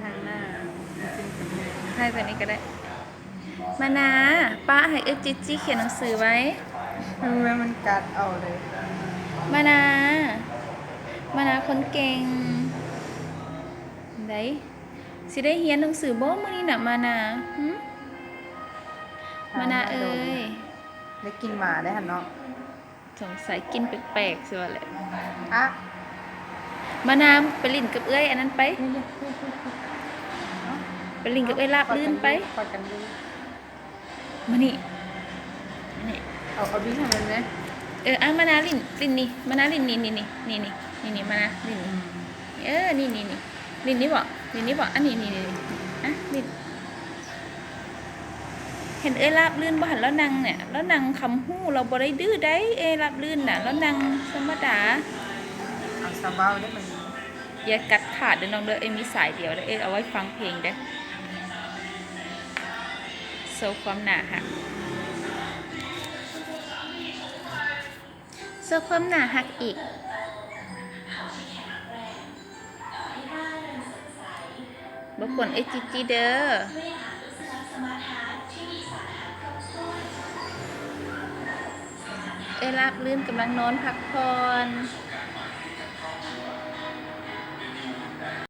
ທາງໜ້າ ຖ່າຍຕົວນີ້ກໍໄດ້. ມານາ ປ້າໃຫ້ເອື້ອຍຈີຈີຂຽນໜັງສືໄວ້. ແມ່ນ ມັນກັດເອົາເລີຍ. ມານາ ມານາຄົນເກັ່ງ ໄດ້ ຊິໄດ້ຮຽນໜັງສືບໍ່ມື້ນີ້ນະ ມານາ? ຫື? ມານາເອີຍ ໄດ້ກິນໝາໄດ້ຫັ້ນເນາະ. ສົງໄສກິນແປກໆຊິວ່າແຫຼະ. ອະ ມານາ ໄປຫຼິ້ນກັບເອື້ອຍອັນນັ້ນໄປ. ໄປຫຼິ້ນກັບເອື້ອຍລາບລື່ນໄປ. ມານີ້ ມານີ້ ເອົາ ເອົາດິນໃຫ້ມັນແດ່. ເອີ ອະ ມານາຫຼິ້ນ ຫຼິ້ນນີ້ ມານາຫຼິ້ນນີ້ ນີ້ ນີ້ ມານາຫຼິ້ນນີ້. ເອີ ນີ້ ນີ້ ນີ້ ຫຼິ້ນນີ້ບໍ? ຫຼິ້ນນີ້ບໍ? ອັນນີ້ ນີ້ ນີ້ ອະ ຫຼິ້ນ. ເຫັນເອື້ອຍລາບລື່ນບໍ່ຫັ້ນ? ລາວນັ່ງນະ ລາວນັ່ງຄຳຮູ້ ລາວບໍ່ໄດ້ດື້ໃດ໋. ເອື້ອຍລາບລື່ນນະ ລາວນັ່ງທຳມະດາ. ເອົາສະເບົາເດີ້ມັນ. ຢ່າກັດຂາດເດີ້ນ້ອງເດີ້. ເອື້ອຍມີສາຍດຽວເດີ້. ເອື້ອຍເອົາໄວ້ຟັງເພງເດີ້. ໂຊຄວາມໜ້າຮັກ ໂຊຄວາມໜ້າຮັກອີກ. ບໍ່ກວນເອື້ອຍຈີຈີເດີ້. ເອື້ອຍລາບລື່ນກຳລັງນອນພັກຜ່ອນ.